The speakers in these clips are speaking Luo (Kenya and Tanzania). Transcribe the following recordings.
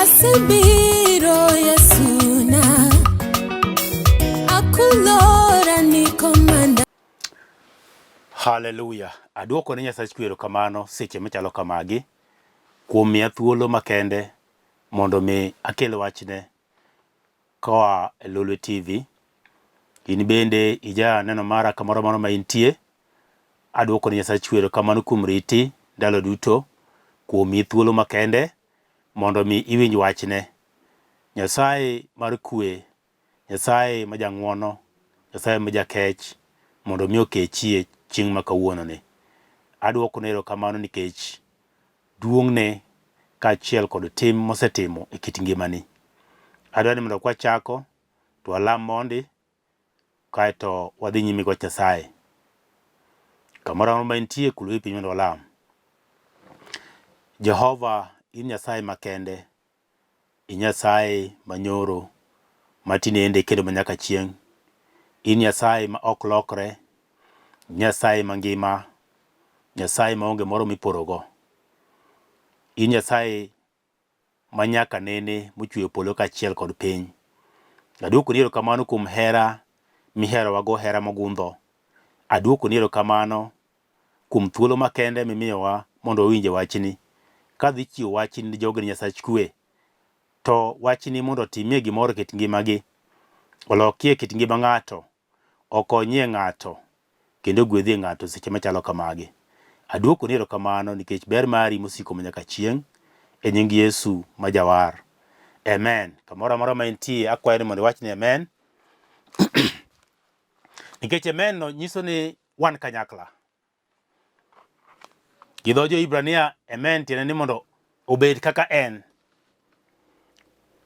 Asebiro Yesuna, akulora ni komanda. Haleluya! Aduoko ne Nyasach kwe erokamano seche machalo kamagi kuom miya thuolo makende mondo mi akel wachne koa e Lolwe TV. In bende ija neno mara kamoro amora ma intie, aduoko ne Nyasach kwe erokamano kuom riti ndalo duto, kuom miyi thuolo makende mondo mi iwinj wachne. Nyasaye mar kwe, Nyasaye ma jang'wono, Nyasaye ma jakech mondo mi okechie chieng' ma kawuononi. Aduokone erokamano nikech duong'ne kaachiel kod tim mosetimo e kit ngimani. Adwa ni mondo kwachako to walam mondi kaeto wadhi nyime gi wach Nyasaye. Kamoro amora ma intie kul wiyi piny mondo walam. Jehova in Nyasaye makende, i Nyasaye manyoro ma tinende kendo ma nyaka chieng'. In Nyasaye ma ok lokre, Nyasaye mangima, Nyasaye maonge moro miporogo. In Nyasaye ma nyaka nene mochweyo polo kaachiel kod piny. Aduokoni erokamano kuom hera miherowago hera mogundho. Aduokoni erokamano kuom thuolo makende mimiyowa mondo wawinje wachni. Kadhi chiwo wachni ne jogi Nyasach kwe, to wachni mondo otimie gimoro e kit ngimagi, olokie kit ngima ng'ato, okonyie ng'ato, kendo ogwedhie ng'ato seche machalo kamagi. Aduokoni erokamano nikech ber mari mosiko manyaka chieng' e nying Yesu ma Jawar. Amen. Kamoro amora ma intie, akwayo ni mondo iwach ni amen. Nikech amen no nyiso ni wan kanyakla. Gi dho jo-Hibrania, amen tiende ni mondo obed kaka en.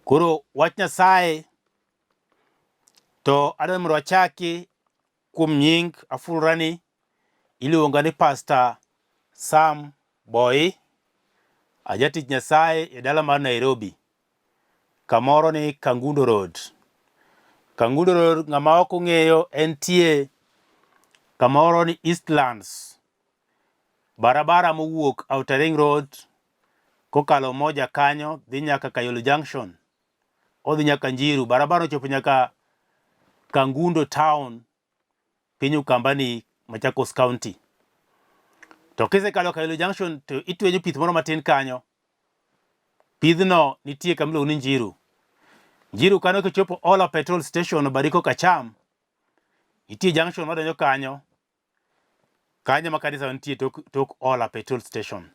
Koro wach Nyasaye to adwa mondo wachaki kuom nying afulrani iluonga ni Pastor Sam Boy, ajatich Nyasaye e dala mar Nairobi, kamoro ni Kangundo Road. Kangundo Road ng'ama ok ong'eyo entie kamoro ni Eastlands, barabara mowuok Outer Ring Road kokalo Moja kanyo dhi nyaka Kayole Junction, odhi nyaka Njiru, barabara ochopo nyaka Kangundo Town piny Ukambani, Machakos County. To kisekalo Kayole Junction to itwenyo pith moro matin kanyo. Pidhno nitie kama iluongo ni Njiru. Njiru kanyo kichopo Ola petrol station badi koka cham, nitie junction madonjo kanyo, kanyo ma kanisa nitie tok, tok Ola petrol station.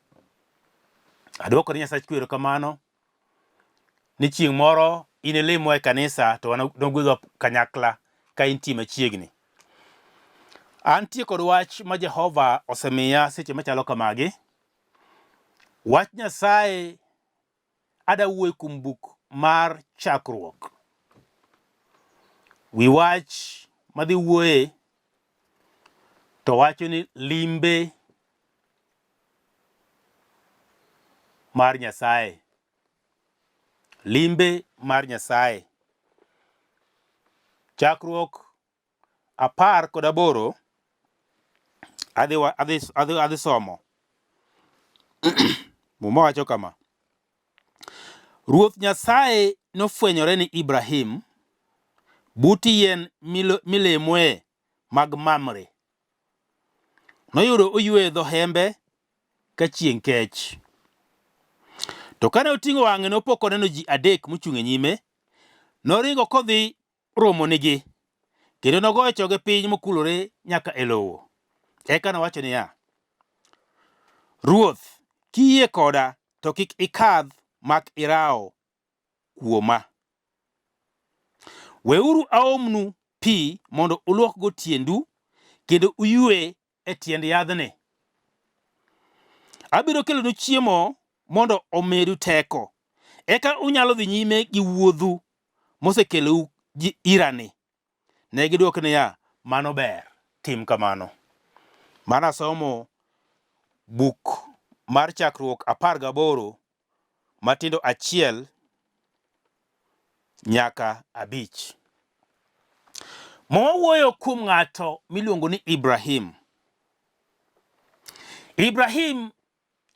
Adwoko ni Nyasach kwe erokamano ni chieng' moro in ilimwa e kanisa to wan nogwedhwa kanyakla ka intie machiegni. Antie kod wach ma Jehova osemiya seche machalo kamagi. Wach Nyasaye ada wuoyo kuom buk mar Chakruok. Wi wach madhi wuoye to wacho ni limbe mar Nyasaye. Limbe mar Nyasaye. Chakruok 18 adhi, adhi, adhi, adhi somo. Muma wacho kama. Ruoth Nyasaye nofwenyore ni Ibrahim but yien milemoe mag Mamre. Noyudo oywe e dho hembe ka chieng' kech. To kane oting'o wang'e nopo koneno ji adek mochung' e nyime. Noringo kodhi romonigi, kendo nogoyo chonge piny mokulore nyaka e lowo. Eka nowacho niya, Ruoth, kiyie koda to kik ikadh mak irawo kuoma. Weuru aomnu pi mondo ulwokgo tiendu kendo uywe e tiend yadhni. Abiro kelonu chiemo mondo omedu teko, eka unyalo dhi nyime gi wuodhu mosekelou irani. Ne gidwoke niya, Mano ber, tim kamano. Mana somo buk mar Chakruok 18 matindo 1 nyaka 5. Muma wuoyo kuom ng'ato miluongo ni Ibrahim. Ibrahim,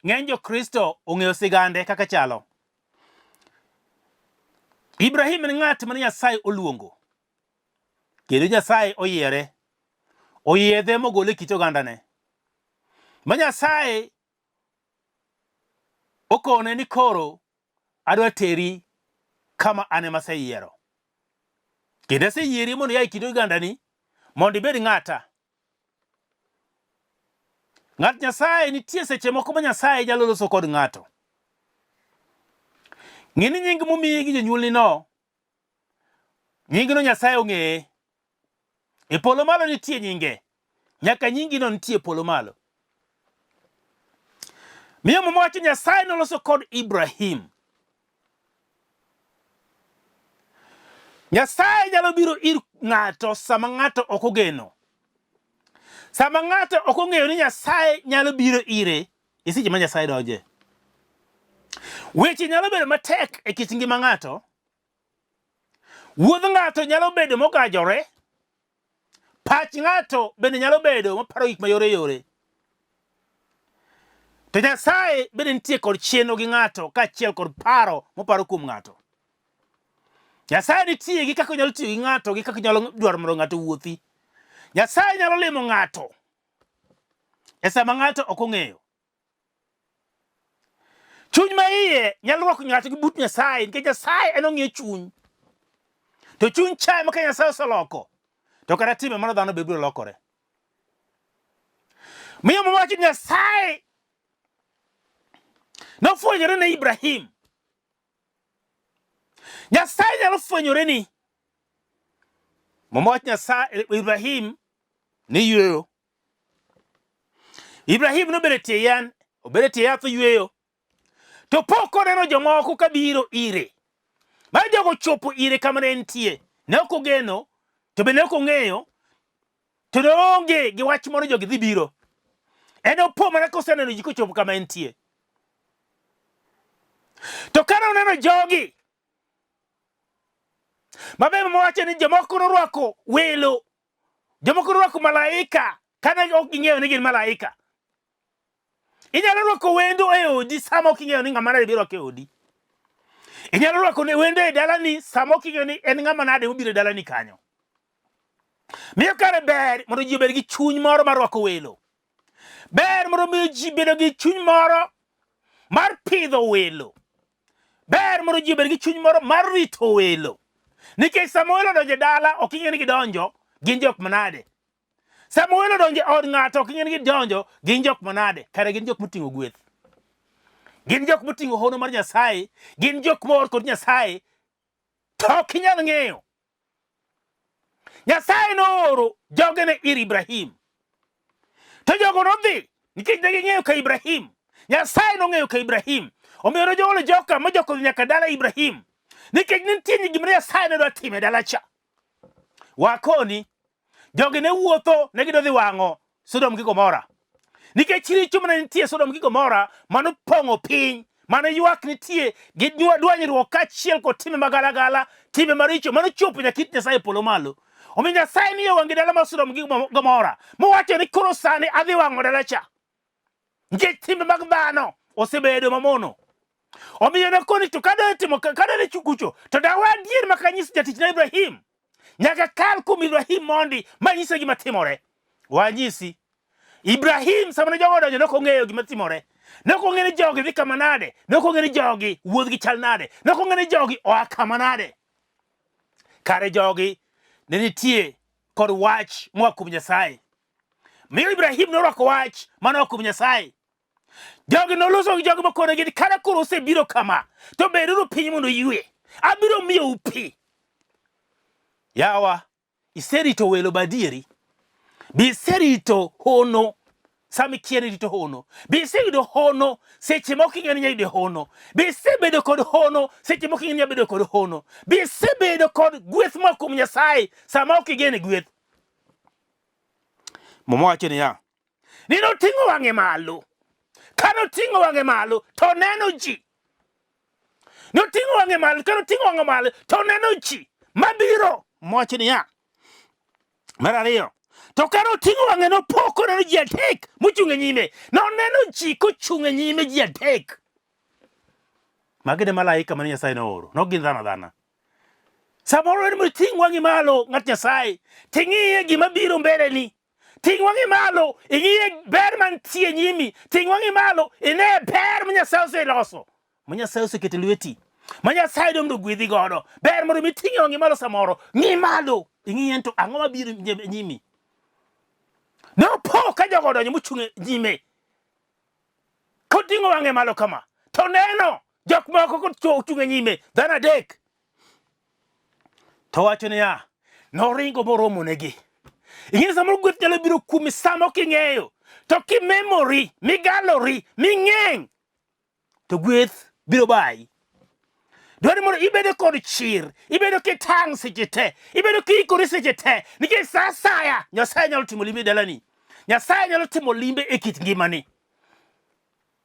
ng'eny Jokristo ong'eyo sigande kaka chalo. Ibrahim en ng'at mane Nyasaye oluongo kendo Nyasaye oyiere, oyiedhe mogole e kit ogandane. Ma Nyasaye okone ni koro adwa teri kama an ema aseyiero. Kendo aseyieri mondo ia e kind ogandani mondo ibed ng'ata. Ng'at Nyasaye nitie seche moko ma Nyasaye nyalo loso kod ng'ato. Ng'e ni nying momiyi gi jonyuolni no, nyingno Nyasaye ong'eye. E polo malo nitie nyinge. Nyaka nyingino nitie e polo malo. Miyo Muma wacho Nyasaye noloso kod Ibrahim. Nyasaye nyalo biro ir ng'ato sama ng'ato ok ogeno. Sama ng'ato ok ong'eyo ni Nyasaye nyalo biro ire, e seche ma Nyasaye donje. Weche nyalo bedo matek e kit ngima ng'ato. Wuodh ng'ato nyalo bedo mogajore. Pach ng'ato bende nyalo bedo maparo gik mayore yore. To Nyasaye bende nitie kod chenro gi ng'ato kaachiel kod paro moparo kuom ng'ato. Nyasaye nitie gi kaka onyalo tiyo gi ng'ato gi kaka onyalo dwaro mondo ng'ato owuothi. Nyasaye nyalo limo ng'ato e sama ng'ato ok ong'eyo. Chuny ma iye nyalo rwako ng'ato gi but Nyasaye nikech Nyasaye en ong'iyo chuny. To chuny cha ema ka Nyasaye oseloko to kata timbe mar dhano be biro lokore. Miyo muma wacho Nyasaye nofwenyore ne Ibrahim. Nyasaye nyalo fwenyore ni. Muma wacho Nyasaye Ibrahim ne yweyo. Ibrahim nobedo e tie yien, obedo e tie yath oyweyo. To pok oneno jomoko ka biro ire. Ma jogo chopo ire kama ne entie. Ne ok ogeno, to be ne ok ong'eyo, to ne oonge gi wach moro jogi dhi biro. En opo mana koseneno ji kochopo kama entie. To kane oneno jogi, mabe mowacho ni jomoko norwako welo Jomoko rwako malaika kane ok ging'eyo ni gin malaika. Inyalo rwako wendo e odi sama ok ing'eyo ni ng'ama nade biro rwako e odi. Inyalo rwako ne wendo e dalani sama ok ing'eyo ni en ng'ama nade mobiro e dalani kanyo. Miyo kare ber mondo ji obed gi chuny moro mar rwako welo. Ber mondo miyo ji bedo gi chuny moro mar pidho welo. Ber mondo ji obed gi chuny moro mar rito welo. Nikech sama welo odonjo e dala ok ing'e ni gidonjo gin jok manade. Sama welo odonjo e od ng'ato ok ing'e ni gidonjo gin jok manade. Kare gin jok moting'o gweth. Gin jok moting'o hono mar Nyasaye. Gin jok moor kod Nyasaye. To ok inyal ng'eyo. Nyasaye nooro jogene ir Ibrahim. To jogo nodhi nikech ne ging'eyo ka Ibrahim. Nyasaye nong'eyo ka Ibrahim. Omiyo nojoolo joka ma joko nyaka dala Ibrahim. Nikech ne nitie gima Nyasaye ne dwa timo e dala cha. Wakoni, jogi ne wuotho ne gidwa dhi wang'o Sodom gi Gomora. Nikech richo mane nitie Sodom gi Gomora mano pong'o piny, mane ywak nitie gi dwanyruok kaachiel kod timbe magalagala, timbe maricho mane ochopo nyaka it Nyasaye e polo malo. Omiyo Nyasaye niye wang'e dala mar Sodom gi Gomora mowacho ni koro sani adhi wang'o dala cha. Nikech timbe mag dhano osebedo mamono. Omiyo nakoni to kadwa timo kadwa kucho to dawe adier maka anyis jatichna Ibrahim. Nyaka kal kuom Ibrahim mondi ma nyise gima timore. Wanyisi. Ibrahim sama ne jogo odonjo ne ok ong'eyo gima timore. Ne ok ong'eyo ni jogi dhi kama nade. Ne ok ong'eyo ni jogi wuodhgi chal nade. Ne ok ong'eyo ni jogi oa kama nade. Kare jogi ne nitie kod wach moa kuom Nyasaye. Miyo Ibrahim norwako wach mane oa kuom Nyasaye. Jogi noloso gi jogi mokonegi ni kata koro usebiro kama, to beduru piny mondo uywe. Abiro miyou pi. Yawa, iserito welo badieri. Be iserito hono sama ikia ni irito hono? Be iseyudo hono seche ma ok ing'eyo ni inyalo yudo hono? Be isebedo kod hono seche ma ok ing'eyo ni inyalo bedo kod hono? Be isebedo kod gweth moa kuom Nyasaye sama ok igeno e gweth? Muma wacho niya, ni noting'o wang'e malo. Ka noting'o wang'e malo, to neno ji. Noting'o wang'e malo, ka noting'o wang'e malo, to neno ji mabiro. Mowacho niya, mar ariyo, to ka noting'o wang'e nopo koneno ji adek mochung' e nyime. Noneno ji kochung' e nyime ji adek. Magi ne malaika mane Nyasaye nooro, nok gin dhano adhana. Samoro en mondo iting' wang'i malo ng'at Nyasaye, ting'iye gima biro mbeleni. Ting' wang'i malo, ing'iye ber mantie nyimi. Ting' wang'i malo, ine ber ma Nyasaye oseloso, ma Nyasaye oseketo e lweti, ma Nyasaye dwa mondo ogwedhi godo. Ber mondo mi iting' wang'i malo samoro, ng'i malo, ing'iye to ang'o mabiro nyimi. Ne opo ka jogo odonjo mochung' e nyime. Koting'o wang'e malo kama, to neno jok moko kochung' e nyime, dhano adek. To wacho niya, noringo moromo negi. Ing'e samoro gweth nyalo biro kuomi sama ok ing'eyo. To kimemori, migalori, ming'eng', to gweth biro bayi. Dwaro mondo ibedo kod chir, ibedo kitang' seche te, ibedo kiikori seche te, nikech sa asaya Nyasaye nyalo timo limbe e dalani. Nyasaye nyalo timo limbe e kit ngimani.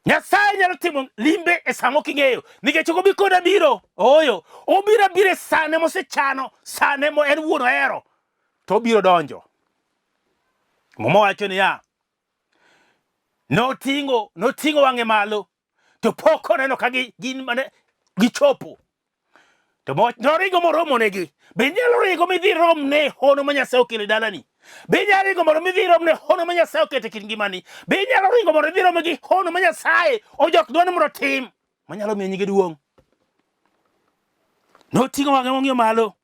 Nyasaye nyalo timo limbe e sama ok ing'eyo nikech ok obi koda biro. Ooyo, obiro abiro e sane mosechano, sane mo en wuon ohero, to obiro donjo. Muma wacho niya, noting'o wang'e malo to pok oneno ka gin mane gichopo. To noringo moromo negi. Be inyalo ringo midhi romne hono ma Nyasaye okelo e dalani? Be inyalo ringo mondo midhi romne hono ma Nyasaye oketo e kit ngimani? Be inyalo ringo mondo idhi rom gi hono ma Nyasaye ojok dwani mondo otim manyalo miyo nyinge duong'? Noting'o wang'e mong'iyo malo.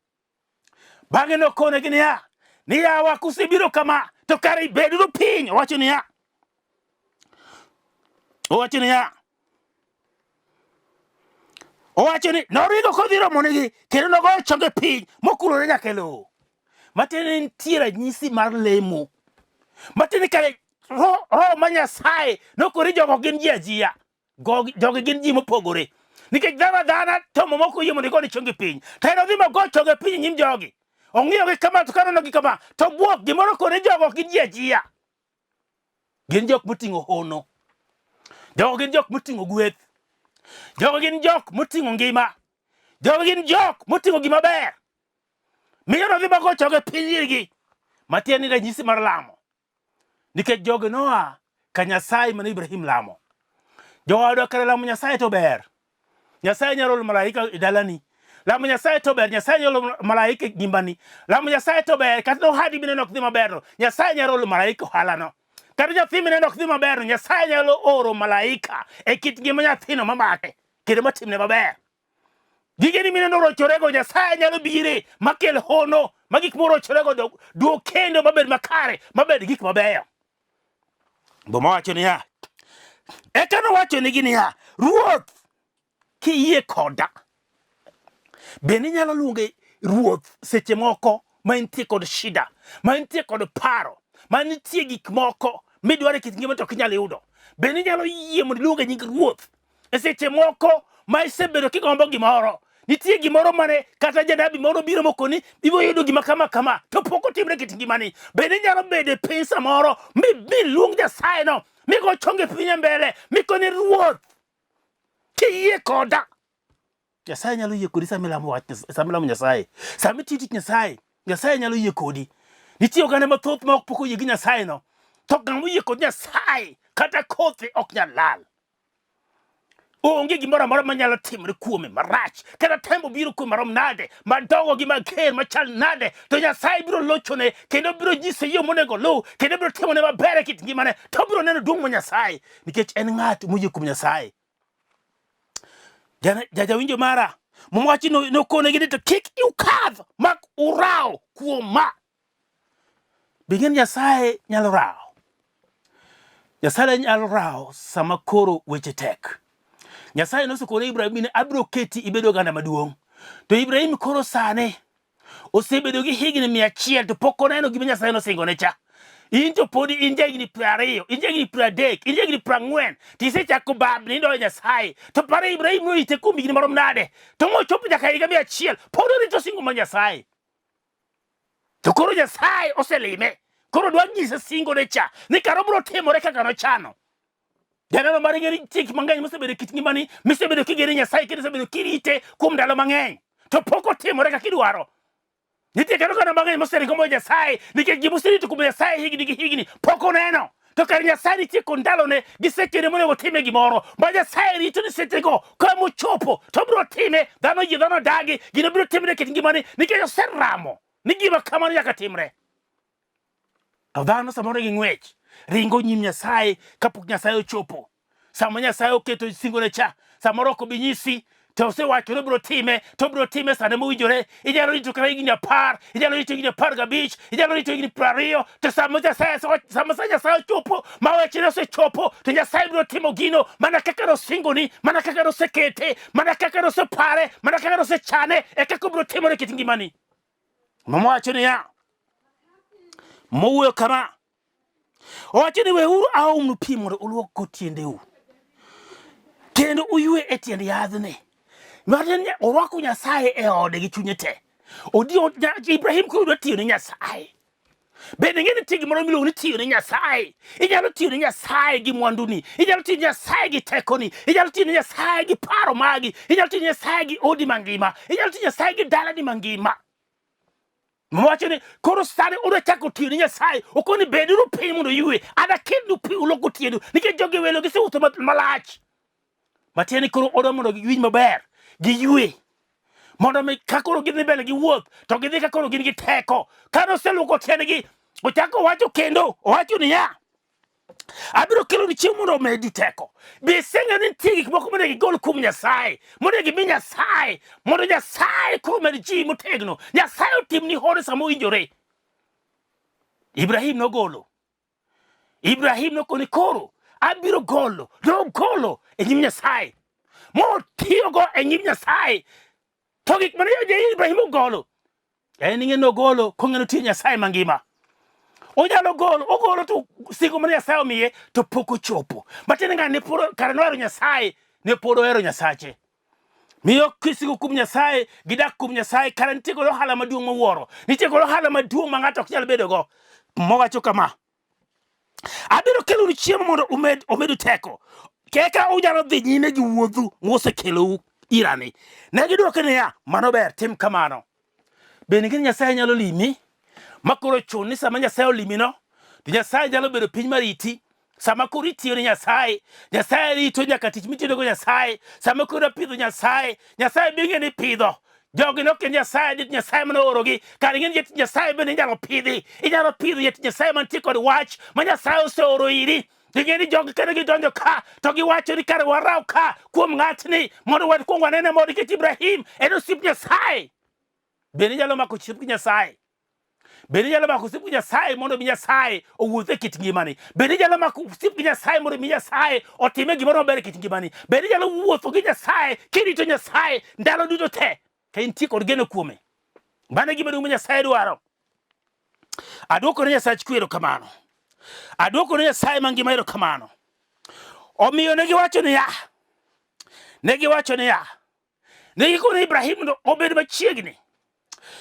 Bang'e nokonegi niya, ni yawa kusebiro kama to kare beduru piny. Owacho niya, owacho niya, owacho ni noringo kodhi romonegi kendo nogoyo chonge piny mokulore nyaka e lowo. Matiende ni nitie ranyisi mar lemo. Matiende ni kare roho ma Nyasaye nokori jogo gin ji ajiya. Jogi gin ji mopogore. Nikech dhano adhana to moko oyie mondo igone chonge piny. To en odhi mogo chonge piny e nyim jogi. Ong'iyogi kama to kanenogi kama to bwok gimoro kone jogo ok gin ji ajiya. Gin jok moting'o hono. Jogo gin jok moting'o gweth. Jogo gin jok moting'o ngima. Jogo gin jok moting'o gima ber. Miyo nodhi mogo chonge piny irgi. Matiende ni ranyisi mar lamo. Nikech jogi noa ka Nyasaye mane Ibrahim lamo. Joodwa kare lamo Nyasaye to ber. Nyasaye nyalo olo malaika e dalani. Lamo Nyasaye to ber, Nyasaye nyalo olo malaika e ngimani. Lamo Nyasaye to ber, kata ohadi mineno ok dhi maber no, Nyasaye nyalo olo malaika ohalano. Kata nyathi mineno ok dhi maber no, Nyasaye nyalo oro malaika e kit ngima nyathino mamake kendo matimne maber. Gigeni mineno rochorego Nyasaye nyalo bire makel hono ma gik morochorego duog kendo mabed makare mabed gik mabeyo. Muma wacho niya, eka nowachonigi niya, Ruoth, kiyie koda. Bende inyalo luonge ruoth seche moko ma intie kod shida, ma intie kod paro, ma nitie gik moko midwaro e kit ngima to ok inyal yudo. Bende inyalo yie mondo iluonge nying ruoth e seche moko ma isebedo kigombo gimoro. Nitie gimoro mane kata janabi moro biro mokoni ibiro yudo gima kama kama to pok otimre kit ngimani. Bende inyalo bedo e piny samoro mi luong Nyasaye no mi go chonge piny e mbele mi koni ruoth kiyie koda. Nyasaye nyalo yie kodi sama ilamo wach sama ilamo Nyasaye. Sama itiyo tich Nyasaye, Nyasaye nyalo yie kodi. Nitie oganda mathoth ma ok pok oyie gi Nyasaye no. To ng'ama oyie kod Nyasaye kata kothe ok nyal lal. Onge gimoro amora manyalo timore kuome marach. Kata tembo biro kuome marom nade, madongo gi mager machal nade, to Nyasaye biro lochone kendo biro nyise yo monego oluw kendo biro timone maber e kit ngimane to obiro neno duong' mar Nyasaye nikech en ng'at moyie kuom Nyasaye. Jajawinjo mara, Muma wacho ni nokonegi ni to kik ukadh mak urawo kuoma. Be ing'e ni Nyasaye nyalo rawo? Nyasaye nyalo rawo sama koro weche tek. Nyasaye nosekone Ibrahim ni abiro keti ibed oganda maduong'. To Ibrahim koro sani osebedo gi higni 100 to pok oneno gima Nyasaye nosingone cha. In to podi in jahigni 20, in jahigni 30, in jahigni 40, to isechako babni idoyo Nyasaye. To pare Ibrahim norite kuom higni marom nade? To mochopo nyaka higa 100, pod orito singo mar Nyasaye. To koro Nyasaye oselime. Koro dwa nyise singone cha ni kara obiro timore kaka nochano. Janeno mar ng'e ni nitie gik mang'eny mosebedo e kit ngimani, misebedo kigeno Nyasaye kendo isebedo kirite kuom ndalo mang'eny. To pok otimore kaka idwaro. Nitie kendo oganda mang'eny moseringo moyo Nyasaye nikech gima oserito kuom Nyasaye higni gi higni pok oneno. To kar Nyasaye nitie kod ndalone gi sechene monego time gimoro. Ma Nyasaye rito ni sechego ka mochopo to obiro time. Dhano yie, dhano dagi, gino biro timre e kit ngimani nikech oseramo ni gima kamano nyaka timre. To dhano samoro gi ng'wech ringo nyim Nyasaye kapok Nyasaye ochopo. Sama Nyasaye oketo singone cha, samoro ok obi nyisi to osewacho ni obiro time, to obiro time sane mowinjore. Inyalo rito kata higni 10, inyalo rito higni 15, inyalo rito higni 20, to sama Nyasaye sama sa Nyasaye ochopo ma wechene osechopo, to Nyasaye biro timo gino mana kaka nosingoni, mana kaka nosekete, mana kaka nosepare, mana kaka nosechane, e kaka obiro timore e kit ngimani. Muma wacho niya, mowuoyo kama, owacho ni weuru aomnu pi mondo uluokgo tiendeu kendo uywe e tiend yadhni. Matiende ni orwako Nyasaye e ode gi chunye te. Odiyo Ibrahim koro dwa tiyo ne Nyasaye. Bende ing'e ni nitie gimoro miluongo ni tiyo ne Nyasaye. Inyalo tiyo ne Nyasaye gi mwanduni, inyalo tiyo ne Nyasaye gi tekoni, inyalo tiyo ne Nyasaye gi paro magi, inyalo tiyo ne Nyasaye gi odi mangima, inyalo tiyo ne Nyasaye gi dalani mangima. Mwacho ni koro sani udwa chako tiyo ne Nyasaye, okoni beduru piny mondo uywe, anakelnu pi ulok tiendu, nikech jogi welo gisewuotho malach. Matiende ni koro odwa mondo giwinj maber, giywe. Mondo mi ka koro gidhi mbele gi wuoth, to gidhi ka koro gin gi teko. Ka noseluoko tiendgi, ochako owacho kendo, owacho niya, abiro keloni chiemo mondo omedi teko. Be iseng'eyo ni nitie gik moko monego igol kuom Nyasaye, monego imi Nyasaye, mondo Nyasaye koro omed ji motegno, Nyasaye otimni hono sama owinjore. Ibrahim nogolo. Ibrahim nokoni koro abiro golo, nogolo e nyim Nyasaye, motiyogo e nyim Nyasaye. To gik mane Ibrahim ogolo, en ing'e nogolo kong'e notiyo Nyasaye mangima. Onyalo golo, ogolo to singo mane Nyasaye omiye to pok ochopo. Matiende ng'ani ne pod kare nohero Nyasaye, ne pod ohero Nyasache. Miyo kisiko kuom Nyasaye, gidak kuom Nyasaye, kare nitie kod ohala maduong' mowuoro. Nitie kod ohala maduong' ma ng'ato ok nyal bedogo. Mowacho kama, abiro kelonu chiemo mondo umed omedu teko. Keka unyalo dhi nyime gi wuodhu mosekelou irani. Ne gidwoke niya, mano ber, tim kamano. Bende ing'e ni Nyasaye nyalo limi ma koro chun ni sama Nyasaye olimino to Nyasaye nyalo bedo piny mariti sama koro itiyo ne Nyasaye. Nyasaye rito nyaka tich mitiyogo Nyasaye. Sama koro ipidho Nyasaye, Nyasaye bing'e ni ipidho. Jogi nok en Nyasaye, jatich Nyasaye mane oorogi. Kar ing'e ni jatich Nyasaye bende inyalo pidhi. Inyalo pidho jatich Nyasaye mantie kod wach ma Nyasaye oseoro iri. Ing'e ni jogi kane gidonjo ka to giwacho ni kare waraw ka kuom ng'atni mondo wakwong wanene mondo nikech Ibrahim en osiep Nyasaye. Bende inyalo mako osiep gi Nyasaye? Bende inyalo mako osiep gi Nyasaye mondo mi Nyasaye owuoth e kit ngimani? Bende inyalo mako osiep gi Nyasaye mondo mi Nyasaye otime gimoro maber e kit ngimani? Bende inyalo wuotho gi Nyasaye kirito Nyasaye ndalo duto te ka intie kod geno kuome? Mano e gima duong' ma Nyasaye dwaro. Adwoko ne Nyasach kwe erokamano. Adwoko ne Nyasaye mangima erokamano. Omiyo ne giwacho niya, ne giwacho niya, ne gikono Ibrahim mondo obed machiegni.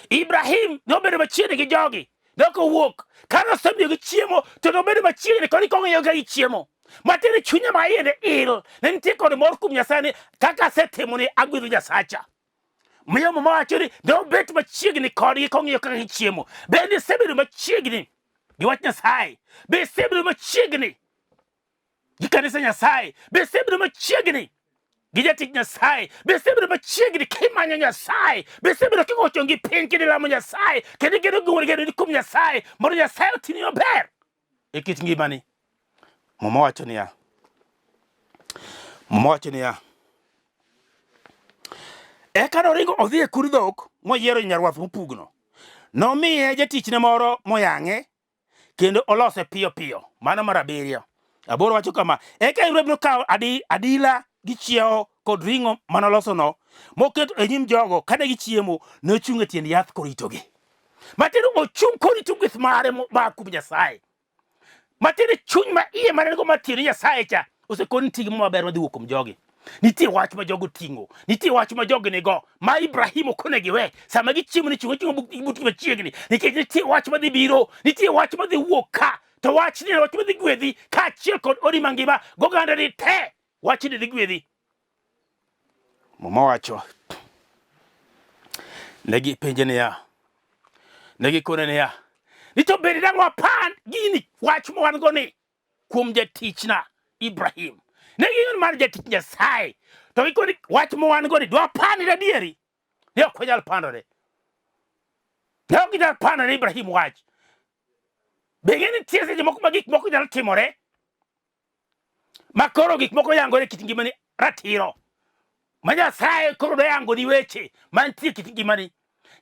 Ibrahim nobedo machiegni gi jogi, ne ok owuok. Ka nosemiyogi chiemo, to nobedo machiegni kod kong'iyo ka gichiemo. Matiende chunye ma iye ne il, ne nitie kod mor kuom Nyasaye ni kaka asetimoni agwedho Nyasacha. Miyo Muma wacho ni ne obet machiegni kodgi kong'iyo kaka gichiemo. Bende isebedo machiegni gi wach Nyasaye? Be isebedo machiegni gi kanisa Nyasaye? Be isebedo machiegni gi jatich Nyasaye? Be isebedo machiegni kimanyo Nyasaye? Be isebedo kigo chongi piny kendo ilamo Nyasaye kendo igeno gi wuon geno kuom Nyasaye mondo Nyasaye otini maber e kit ngimani? Muma wacho niya, Muma wacho niya, eka noringo odhi e kur dhok moyiero nyarwath mopugno. Nomiye jatichne moro moyang'e kendo olose piyo piyo. Mano mar abiriyo. Aboro wacho kama, eka Ibrahim nokawo adi, adila gi chiewo kod ring'o manolosono moketo e nyim jogo kane gichiemo nochung' e tiend yath koritogi. Matiende ochung' korito gweth mare ma kuom Nyasaye. Matiende chuny ma iye mane nigo mar tiyo ne Nyasaye cha osekoni nitie gima maber madhi wuok kuom jogi. Nitie wach ma jogo ting'o, nitie wach ma jogi nigo ma Ibrahim ok onego iwe. Sama gichiemo ni chung' achung'a butgi machiegni nikech nitie wach madhi biro, nitie wach madhi wuok ka to wachni en wach madhi gwedhi kaachiel kod odi mangima gogandani te wachni dhi gwedhi. Muma wacho ne gipenje niya, ne gikone niya, ni to bende dang' wapand gini wach ma wan go ni? kuom jatichna Ibrahim. Ne ging'eyo mar jatich Nyasaye. To gikoni wach ma wan go ni dwapandre adieri. Ne ok wanyal pandore. Ne ok ginyal pando ne Ibrahim wach. Be ing'e ni nitie seche moko ma gik moko nyalo timore ma koro gik moko yangore e kit ngimani ratiro ma Nyasaye koro doyangoni weche mantie e kit ngimani.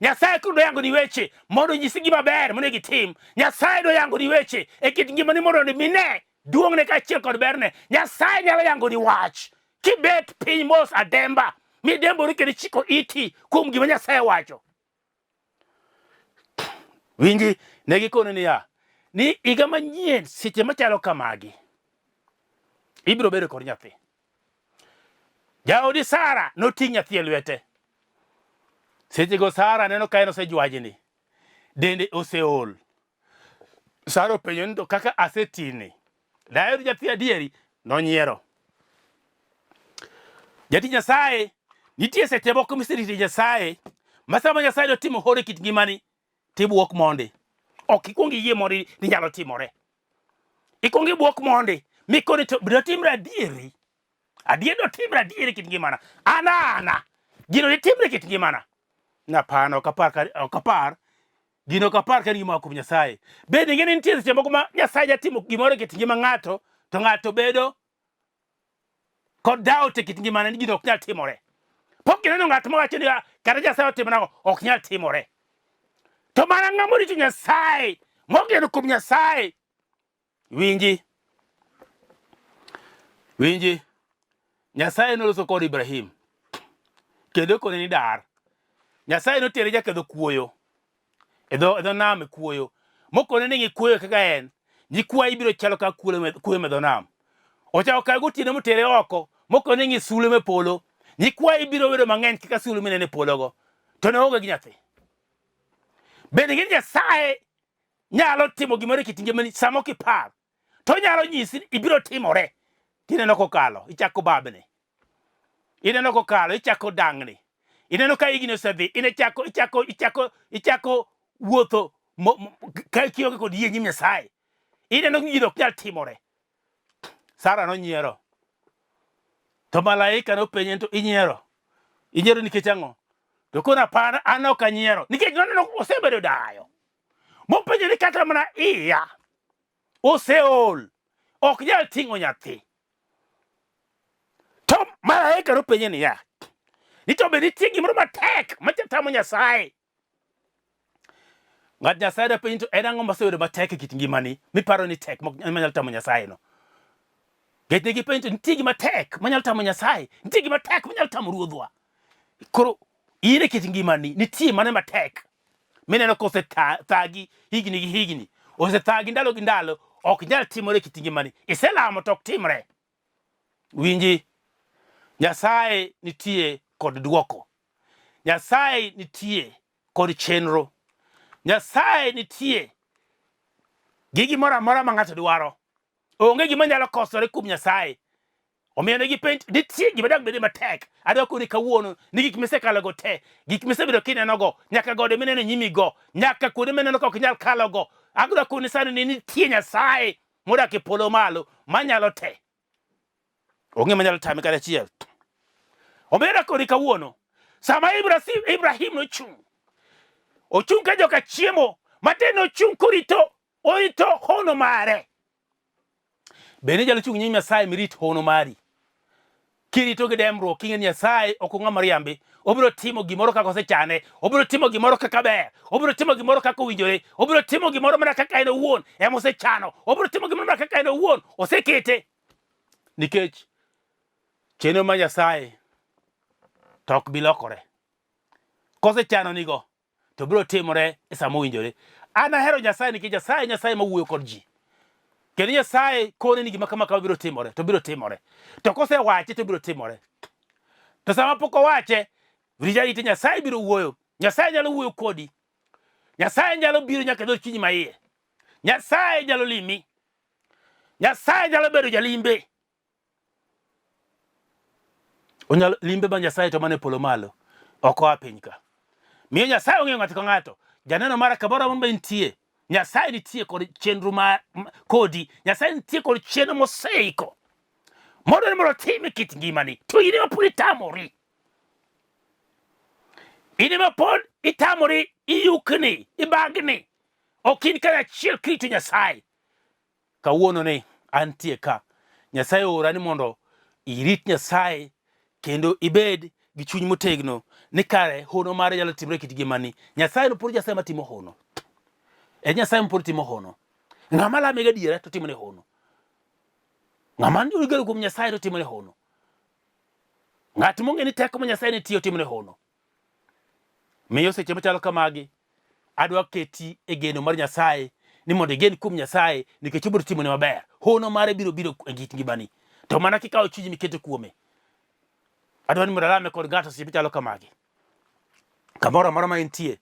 Nyasaye koro doyangoni weche mondo onyisi gima ber monego itim. Nyasaye doyangoni weche e kit ngimani mondo mine duong'ne kaachiel kod berne. Nyasaye nyalo yangoni wach kibet piny mos ademba midembori kendo ichiko iti kuom gima Nyasaye wacho. Winji, ne gikone niya, ni higa manyien seche machalo kamagi ibiro bedo kod nyathi. Jaodi Sara noting' nyathi e lwete. Sechego Sara neno ka en osejwajni, dende oseol. Sara openjo ni to kaka asetini, dayud nyathi adieri? Nonyiero. Jatich Nyasaye, nitie seche moko miserito Nyasaye, ma sama Nyasaye dotimo hore kit ngimani, tibuok mondi. Ok ikwong iyie mondi ni nyalo timore. Ikwong ibuok mondi, mikoni to dotimre adieri. Adier dotimre adieri kit ngimana. Ana ana. Gino ditimre kit ngimana. Napano, ok apar, ok apar Gino ok apar ka en gima oa kuom Nyasaye. Bende ing'e ni nitie seche moko ma Nyasaye jatimo gimoro e kit ngima ng'ato, to ng'ato bedo kod doubt e kit ngimane ni gino ok nyal timore. Pok ineno ng'at mawacho ni ah, kata Nyasaye otimo nang'o, ok nyal timore. To mana ng'ama orito Nyasaye, mogeno kuom Nyasaye, Winji. Winji. Nyasaye noloso kod Ibrahim. Kendo kone ni dar. Nyasaye notere nyaka e dho kuoyo. E dho e dho nam e kuoyo. Mokone ni ng'i kuoyo kaka en. Nyikwayi biro chalo ka kuoyo me dho nam. Ochako kawe gotieno motere oko. Mokone ni ng'i sulwe me polo. Nyikwayi biro bedo mang'eny kaka sulwe mineno e pologo. To ne oonge gi nyathi. Bende gi Nyasaye nyalo timo gimoro e kit ngimani sama ok ipar to onyalo nyisi ni ibiro timore tineno kokalo ichako babni ineno kokalo ichako dangni ineno ka higni osedhi in ichako ichako ichako ichako wuotho ka kionge kod yie nyim Nyasaye ineno ni gino ok nyal timore Sara nonyiero to malaika nopenje to inyiero inyiero nikech ang'o to koro apar an ok anyiero nikech noneno osebedo dayo mopenjo ni kata mana iya oseol ok nyal ting'o nyathi to malaika nopenje niya ni to be nitie gimoro matek machatamo Nyasaye ng'at Nyasaye dapenji to en ang'o masebedo matek e kit ngimani miparo ni tek manyalo tamo Nyasaye no nikech ne gipenjo to nitie gima tek manyalo tamo Nyasaye nitie gima tek manyalo tamo ruodhwa koro in e kit ngimani nitie mane matek mineno kosethagi higni gi higni osethagi ndalo gi ndalo ok nyal timore e kit ngimani iselamo to ok timre winji Nyasaye nitie kod dwoko Nyasaye nitie kod chenro Nyasaye nitie gi gimoro amora ma ng'ato dwaro onge gima nyalo kosore kuom Nyasaye Omiyo ne gipenj, nitie gima dak bedi matek. Adwa koni kawuono ni gik misekalogo te, gik misebedo kinenogo, nyaka gode mineno e nyimigo, nyaka kuonde mineno ka ok inyal kalogo. Adwa koni sani ni nitie Nyasaye modak e polo malo manyalo te. Onge manyalo tame kata achiel. Omiyo adwa koni kawuono, sama Ibrahim nochung', ochung' ka joka chiemo, matin nochung' korito, orito hono mare. Bende inyalo chung' nyim Nyasaye mirit hono mari. Kirito gi dembruok king'e ni Nyasaye ok ong'ama riambi, obiro timo gimoro kaka osechane, obiro timo gimoro kaka ber, obiro timo gimoro kaka owinjore, obiro timo gimoro mana kaka en owuon ema osechano, obiro timo gimoro mana kaka en owuon osekete. Nikech chenro mar Nyasaye to ok bi lokore. Kosechano nigo, to biro timore e sama owinjore. An ahero Nyasaye nikech Nyasaye Nyasaye ma wuoyo kod ji. Kendo Nyasaye kone ni gima kama kama biro timore to biro timore. To kosewache to biro timore. To sama pok owache, rit arita Nyasaye biro wuoyo. Nyasaye nyalo wuoyo kodi. Nyasaye nyalo biro nyaka e dhood chunyi maiye. Nyasaye nyalo limi. Nyasaye nyalo bedo jalimbe. Onyalo limbe ma Nyasaye to mane polo malo, ok oa piny ka. Miyo Nyasaye ong'eyo ng'ato ka ng'ato. Janeno mara kamoro amora ma intie. Nyasaye nitie kod chenro ma kodi. Nyasaye nitie kod chenro moseiko mondo ni mondo otim e kit ngimani, to in ema pod itamori. In ema pod itamori, iyukni, ibagni, ok in kanyachiel kirito Nyasaye. Kawuono ni antie ka. Nyasaye oora ni mondo irit Nyasaye kendo ibed gi chuny motegno ni kare hono mare nyalo timore e kit ngimani. Nyasaye no pod Nyasaye matimo hono. En Nyasaye ma pod timo hono. Ng'ama lame gadiera to timone hono. Ng'ama ogeno kuom Nyasaye to timone hono. Ng'at mong'e ni teko ma Nyasaye nitie otimone hono. Miyo seche machalo kamagi, adwa keti e geno mar Nyasaye ni mondo igen kuom Nyasaye nikech obiro timoni maber. Hono mare biro biro e kit ngimani. To mana kikawo chunyi miketo kuome. Adwa ni mondo alame kod ng'ato seche machalo kamagi. Kamoro amora ma intie,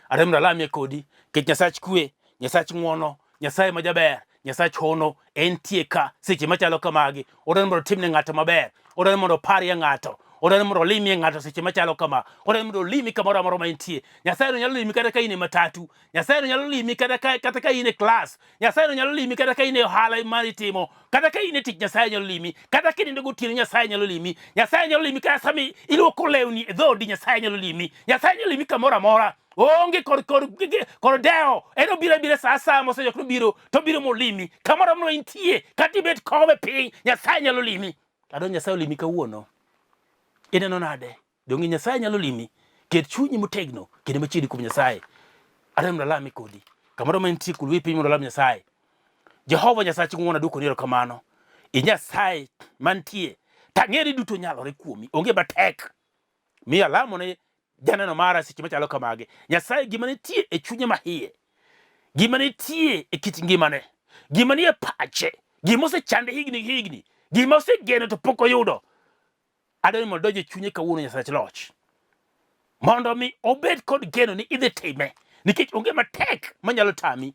adwa mondo alamie kodi nikech Nyasach kwe, Nyasach ng'wono, Nyasaye ma jaber, Nyasach hono entie ka seche machalo kamagi. Odwa ni mondo otimne ng'ato maber, odwa ni mondo oparie ng'ato, odwa ni mondo olimie ng'ato seche machalo kama, odwa ni mondo olimi kamoro amora ma intie. Nyasaye no nyalo limi kata ka in e matatu, Nyasaye no nyalo limi kata ka kata ka in e klas, Nyasaye no nyalo limi kata ka in e ohala ma itimo, kata ka in e tich Nyasaye nyalo limi, kata ka inindo gotieno Nyasaye nyalo limi, Nyasaye nyalo limi kata sama iluoko lewni e dhoodi Nyasaye nyalo limi, Nyasaye nyalo limi kamoro amora. Oonge kod kod kod dewo, en obiro abira sa asaya moseyok nobiro to obiro molimi kamoro amora intie, kata ibet kome piny Nyasaye nyalo limi. Adwa Nyasaye olimi kawuono. Ineno nade? Donge Nyasaye nyalo limi? Ket chunyi motegno kendo machiegni kuom Nyasaye. Adwa mondo alame kodi. Kamoro ma intie kulwi piny mondo alam Nyasaye. Jehova Nyasach ng'wono aduokoni erokamano. I Nyasaye mantie. Tang'e ni duto nyalore kuomi. Onge matek. Mi alamo ne janeno mara seche machalo kamagi. Nyasaye gima nitie e chunye mahiye. Gima nitie e kit ngimane. Gima nie pache. Gima osechande higni gi higni. Gima osegeno to pok oyudo. Adwaro ni mondo odonj e chunye kawuono Nyasach loch. Mondo mi obed kod geno ni idhi time. Nikech onge matek manyalo tami.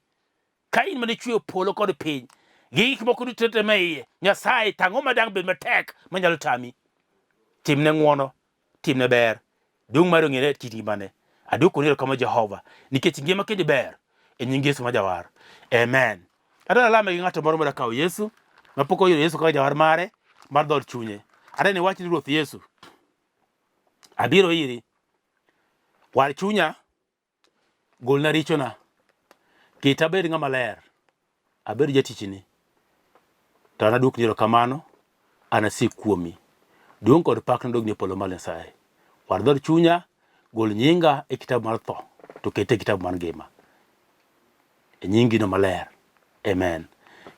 Ka in mane chweyo polo kod piny gi gik moko duto te ma iye, Nyasaye tang'o ma dang' bed matek manyalo tami. Timne ng'wono, timne ber. Duong' mari ong'ere e kit ngimane. Aduokoni erokamano Jehova, nikech ngima kendi ber e nying Yesu ma Jawar. Amen. Adwaro alame gi ng'ato moro moda kawo Yesu, mapok oyudo Yesu kaka jawar mare mar dhood chunye. Adwa ni iwach ni Ruoth Yesu, abiro iri, war chunya, golna richona, keta abed ng'ama ler, abed jatichni, to anaduokni erokamano, anasik kuomi. Duong' kod pak nodogni e polo malo Nyasaye. War dhood chunya, gol nyinga e kitabu mar tho, to kete e kitabu mar ngima. E nyingino maler. Amen.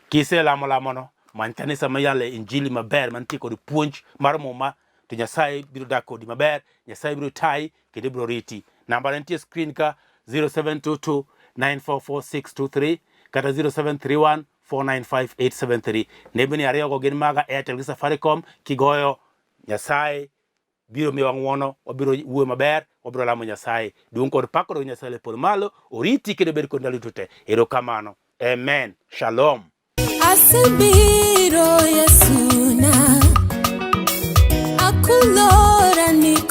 Kiselamo lamono, many kanisa mayale injili maber mantie kod puonj mar muma to Nyasaye biro dak kodi maber, Nyasaye biro tayi kendo biro riti. Namba nitie screen ka 0722 944623 kata 0731 495873. Nembni ariyogo gin maga Airtel gi Safaricom. Kigoyo Nyasaye biro miyowa ng'wono, wabiro wuoyo maber, wabiro lamo Nyasaye. Duong' kod pak odog Nyasaye e polo malo, oriti kendo obed kod ndalo duto te. Erokamano. Amen. Shalom. Asebiro Yesu na akulora niko.